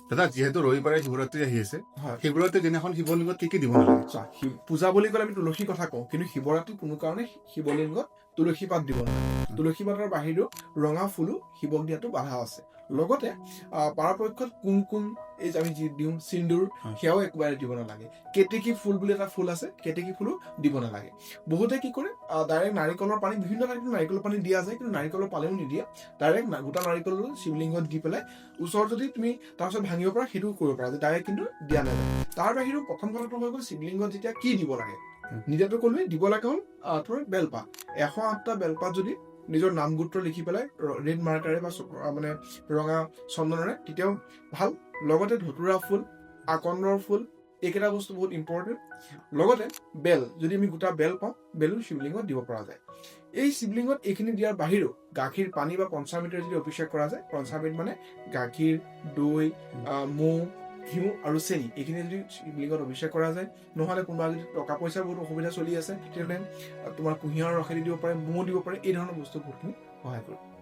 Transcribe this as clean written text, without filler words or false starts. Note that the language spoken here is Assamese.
দাদা, যিহেতু ৰবিবাৰে শিৱৰাত্ৰি আহি আছে, হয়। শিৱৰাত্ৰিৰ দিনাখন শিৱলিংগত কি কি দিব নালাগে? চোৱা, পূজা বুলি ক'লে আমি তুলসীৰ কথা কওঁ, কিন্তু শিৱৰাত্ৰি কোনো কাৰণে শিৱলিংগত তুলসী পাত দিব নালাগে। তুলসী পাতৰ বাহিৰেও ৰঙা ফুলো শিৱক দিয়াটো বাধা আছে। লগতে পৰাপক্ষত কুমকুম, এই যে আমি যি দিওঁ সিন্দুৰ, সেয়াও একেবাৰে দিব নালাগে। কেতেকী ফুল বুলি এটা ফুল আছে, কেতেকী ফুলো দিব নালাগে। বহুতে কি কৰে, ডাইৰেক্ট নাৰিকলৰ পানী, বিভিন্ন ঠাইত নাৰিকলৰ পানী দিয়া যায়, কিন্তু নাৰিকলৰ পানীও নিদিয়ে। ডাইৰেক্ট গোটা নাৰিকল শিৱলিংগত দি পেলাই ওচৰত যদি তুমি তাৰপিছত ভাঙিব পাৰা, সেইটোও কৰিব পাৰা যে ডাইৰেক্ট, কিন্তু দিয়া নাযায়। তাৰ বাহিৰেও প্ৰথম কথাটো হৈ গ'ল শিৱলিংগত যেতিয়া কি দিব লাগে। নিদিয়াটো ক'লোৱে, দিব লাগে হ'ল তোমাৰ বেলপাত। 108টা বেলপাত যদি নিজৰ নাম গোত্ৰ লিখি পেলাই ৰেড মাৰ্কাৰে বা মানে ৰঙা চন্দনেৰে, তেতিয়াও ভাল। লগতে ধতুৰা ফুল, আকন্দৰ ফুল, এইকেইটা বস্তু বহুত ইম্পৰ্টেণ্ট। লগতে বেল, যদি আমি গোটা বেল পাওঁ, বেলো শিৱলিংগত দিব পৰা যায়। এই শিৱলিংগত এইখিনি দিয়াৰ বাহিৰেও গাখীৰ, পানী বা পঞ্চামৃতেৰে যদি অভিষেক কৰা যায়, পঞ্চামৃত মানে গাখীৰ, দৈ, মৌ, ঘিউ আৰু চেনি, এইখিনি যদি শিৱলিংগত অভিষেক কৰা যায়, নহ'লে কোনোবা যদি টকা পইচাৰ বহুত অসুবিধা চলি আছে, তেতিয়াহ'লে তোমাৰ কুঁহিয়াৰৰ ৰসেদি দিব পাৰে, মৌ দিব পাৰে। এই ধৰণৰ বস্তু বহুতখিনি সহায় কৰিব।